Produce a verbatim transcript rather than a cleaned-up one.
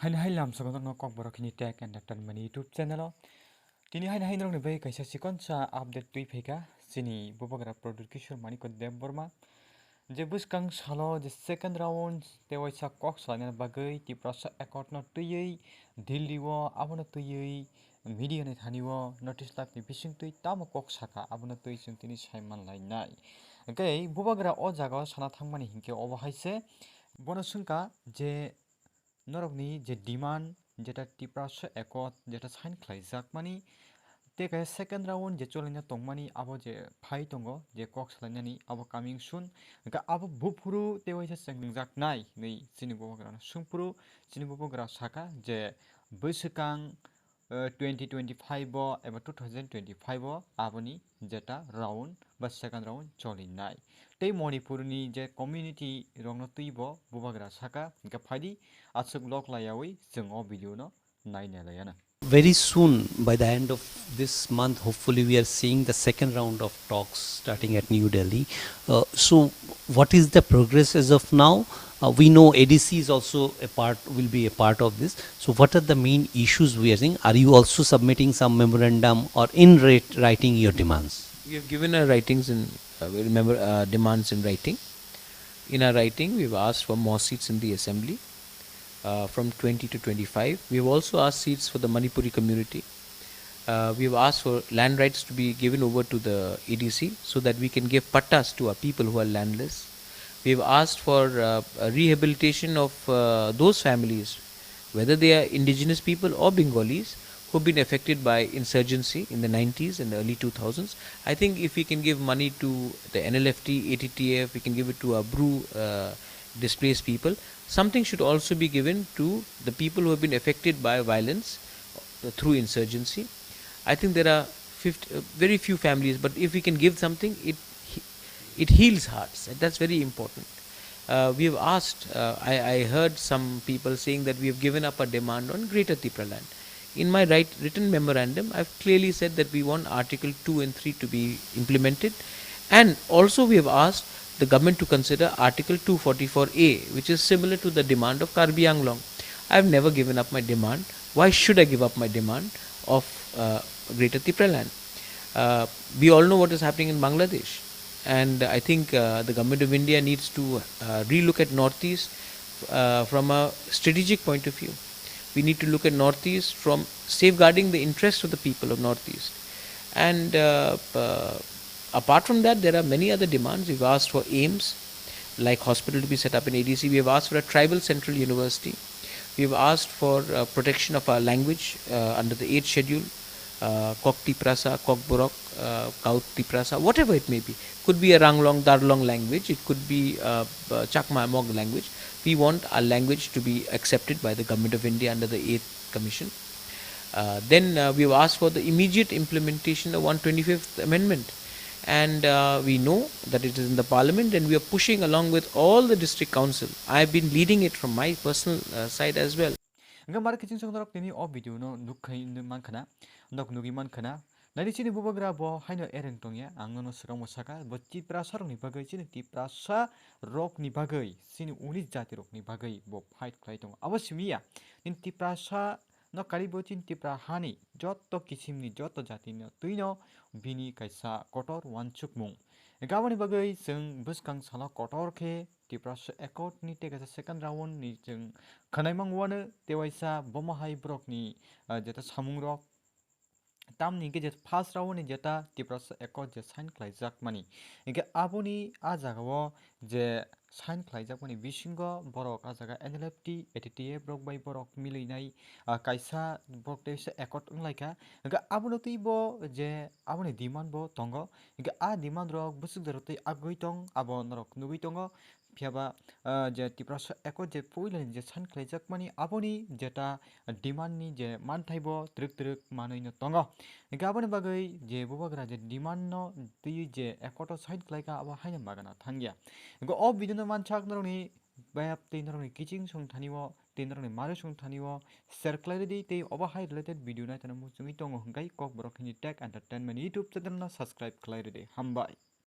Haini hai lamsogo norokno Kokborok hini Tech Entertainment YouTube channel o. Tini haini hai norokni bai kaisa chikonsa update twi phaikha chini bubagra Pradyut Kishore Manikya Debbarma. Je bwskang salo je second round tei waisa kok salaina bagwi Tiprasa Accord no twiwi Delhi o abono twiwi media ni thani o notice live ni bisingtwi tamo kok saka abono twi chwng tini sai manlainai. Hwnkhe bubagra o jaga o sana thangmani hinkhe obo hai se bono swngkha je norokni je demand jeta Tiprasa Accord jeta sign khlaijakmani tei kaisa second round je cholaina tongmani abo je phai tongo je kok salainani abo coming soon. Hwnkhe abo buphuru tei waisa chengjaknai hinwi chini bubagrano swngphuru chini bubagra saka je bwswkang twenty twenty-five o eba two thousand twenty-five o aboni jeta round ba second round cholinai. Tei Manipurni je community rokno twibo bubagra saka, hwnkhe phaidi aswk lok layawi chwng o video no naina layana. Very soon, by the end of this month, hopefully, we are seeing the second round of talks starting at New Delhi. Uh, so, what is the progress as of now? Uh, we know A D C is also a part, will be a part of this. So, what are the main issues we are seeing? Are you also submitting some memorandum or in writ-, writing your demands? We have given our writings in, uh, we remember, uh, demands in writing. In our writing, we've asked for more seats in the assembly, uh, from twenty to twenty-five. We've also asked seats for the Manipuri community. Uh, we've asked for land rights to be given over to the A D C so that we can give pattas to our people who are landless. We've asked for, uh, a rehabilitation of, uh, those families, whether they are indigenous people or Bengalis, who've been affected by insurgency in the nineties and the early two thousands. I think if we can give money to the N L F T, A T T F, we can give it to our Bru, uh, displaced people. Something should also be given to the people who have been affected by violence, uh, through insurgency. I think there are fifty, uh, very few families, but if we can give something, it he-, it heals hearts, and that's very important. Uh, we have asked, uh, I, I heard some people saying that we have given up our demand on Greater Tipraland. In my write, written memorandum, I've clearly said that we want Article two and three to be implemented, and also we have asked the government to consider Article two forty-four A, which is similar to the demand of Karbi Anglong. I have never given up my demand. Why should I give up my demand of, uh, Greater Tipraland? Uh, we all know what is happening in Bangladesh, and I think, uh, the government of India needs to, uh, relook at Northeast, uh, from a strategic point of view. We need to look at Northeast from safeguarding the interests of the people of Northeast. And, uh, uh, apart from that, there are many other demands. We've asked for AIIMS, like hospital to be set up in A D C. We have asked for a tribal central university. We have asked for, uh, protection of our language, uh, under the eighth schedule, uh, Kok Tiprasa, Kokborok, uh, Kau Tiprasa, whatever it may be. Could be a Ranglong, Darlong language. It could be, uh, uh, Chakma Hmong language. We want our language to be accepted by the Government of India under the eighth Commission. Uh, then, uh, we have asked for the immediate implementation of one twenty-fifth Amendment. And, uh, we know that it is in the Parliament, and we are pushing along with all the district council. I have been leading it from my personal, uh, side as well. Hwnkhe mar kiching song norok tini o video no nuk khai mankha na, nok nugwi mankha na. Nani chini bubagra bo haino ereng tongya, ang nono swkang bo saka, bo Tiprasa rokni bagwi, chini Tiprasa rokni bagwi, chini unit jati rokni bagwi bo fight khlai tongo. Abo simi ya, nini Tiprasa no karibo chini Tipra hani joto kisimni joto jatino twino bini kaisa kotor wansukmung. Gaboni bagwi chwng bwskang salo kotor khe Tiprasa Accord ni tei kaisa second round ni chwng khwnai mangwano tei waisa bomo hai borokni, ah, jeta samungrok. Tamni hwnkhe je first round ni jeta Tiprasa Accord je sign khlaijakmani. Hwnkhe aboni a jagao je sign khlaijakmani bisingo borok a jaga N L F T, A T T F rok bai borok milinai, ah, kaisa borok tei se accord wnglaikha. Hwnkhe abono twibo je aboni demand bo tongo. Hwnkhe a demand rok bwswk jora tei agwi tong, abo norok nugwi tongo. Phiya ba, ah, je Tiprasa Accord je puilani je sign khlaijakmani aboni jeta demand ni je manthai bo twrwk twrwk manwi no tongo. Hwnkhe aboni bagwi je bubagra je demand no twiwi je accord o sign khlaikha abo haino magana thangya. Hwnkhe o video no mansak norokni bayap tei norokni kiching song thani o tei norokni mari song thani o share khlai rwdi tei obo hai related video naithana muchungwi tongo hwnkhe Kokborok hini Tech Entertainment YouTube channel no subscribe khlai rwdi. Hambai.